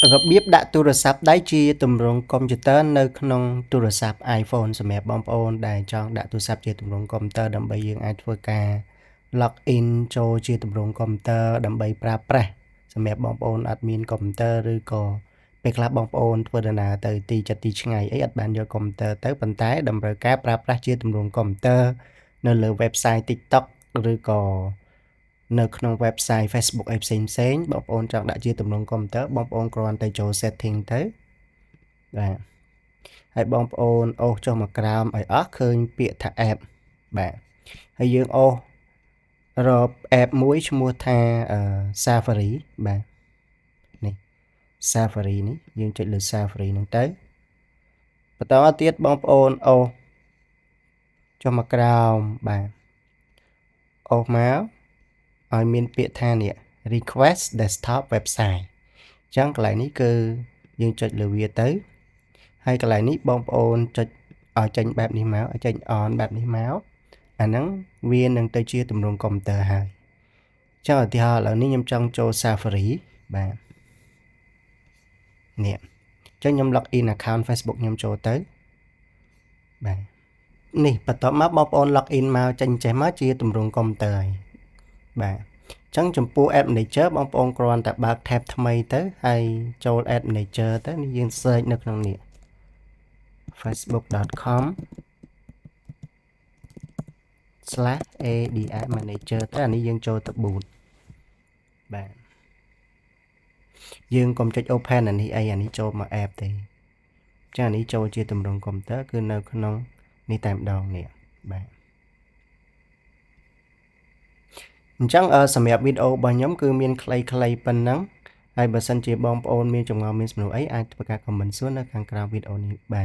របៀបដាក់ទូរស័ព្ទដៃជាទម្រង់កុំព្យូទ័រនៅក្នុងទូរស័ព្ទ iPhone សម្រាប់បងប្អូនដែលចង់ដាក់ទូរស័ព្ទជាទម្រង់កុំព្យូទ័រដើម្បីយើងអាចធ្វើការ log in ចូលជាទម្រង់កុំព្យូទ័រដើម្បីប្រើប្រាស់សម្រាប់បងប្អូនអត់មានកុំព្យូទ័រឬក៏ពេលខ្លះបងប្អូនធ្វើដំណើរទៅទីជិតទីឆ្ងាយអីអត់បានយកកុំព្យូទ័រទៅប៉ុន្តែតម្រូវការប្រើប្រាស់ជាទម្រង់កុំព្យូទ័រនៅលើ website TikTok ឬក៏នៅក្នុង website Facebook អីផ្សេងផ្សេងបងប្អូនចង់ដាក់ជាទម្រង់កុំព្យូទ័របងប្អូនគ្រាន់តែចូល setting ទៅបាទហើយបងប្អូនអូសចុះមកក្រោមឲ្យអស់ឃើញពាក្យថា app បាទហើយយើងអូសរក app មួយឈ្មោះថា Safari បាទនេះ Safari នេះយើងចុចលើ Safari ហ្នឹងទៅបន្តមកទៀតបងប្អូនអូសចុះមកក្រោមបាទអូសមកឲ្យមានពាក្យថានេះ request desktop website អញ្ចឹងកន្លែងនេះគឺយើងចុចលើវាទៅហើយកន្លែងនេះបងប្អូនចុចឲ្យចេញបែបនេះមកឲ្យចេញ on បែបនេះមកអាហ្នឹងវានឹងទៅជាទម្រង់កុំព្យូទ័រហើយចឹងឧទាហរណ៍ឥឡូវនេះខ្ញុំចង់ចូល Safari បាទនេះអញ្ចឹងខ្ញុំ log in account Facebook ខ្ញុំចូលទៅបាទនេះបន្ទាប់មកបងប្អូន log in មកចេញចេះមកជាទម្រង់កុំព្យូទ័រហើយបាទចឹងចំពោះ App Manager បងប្អូនគ្រាន់តែបើក tab ថ្មីទៅហើយចូល App Manager ទៅនេះយើង search នៅក្នុងនេះ facebook.com/ads manager ទៅអានេះយើងចូលទៅ boot បាទយើងកុំចុច open អានេះអីអានេះចូលមក app ទេចាអានេះចូលជាទម្រង់កុំព្យូទ័រគឺនៅក្នុងនេះតែម្ដងនេះបាទអញ្ចឹងសម្រាប់វីដេអូរបស់ខ្ញុំគឺមានខ្លីៗប៉ុណ្ណឹងហើយបើសិនជាបងប្អូនមានចម្ងល់មានសំណួរអីអាចធ្វើការ comment សួរនៅខាងក្រោមវីដេអូនេះបាន។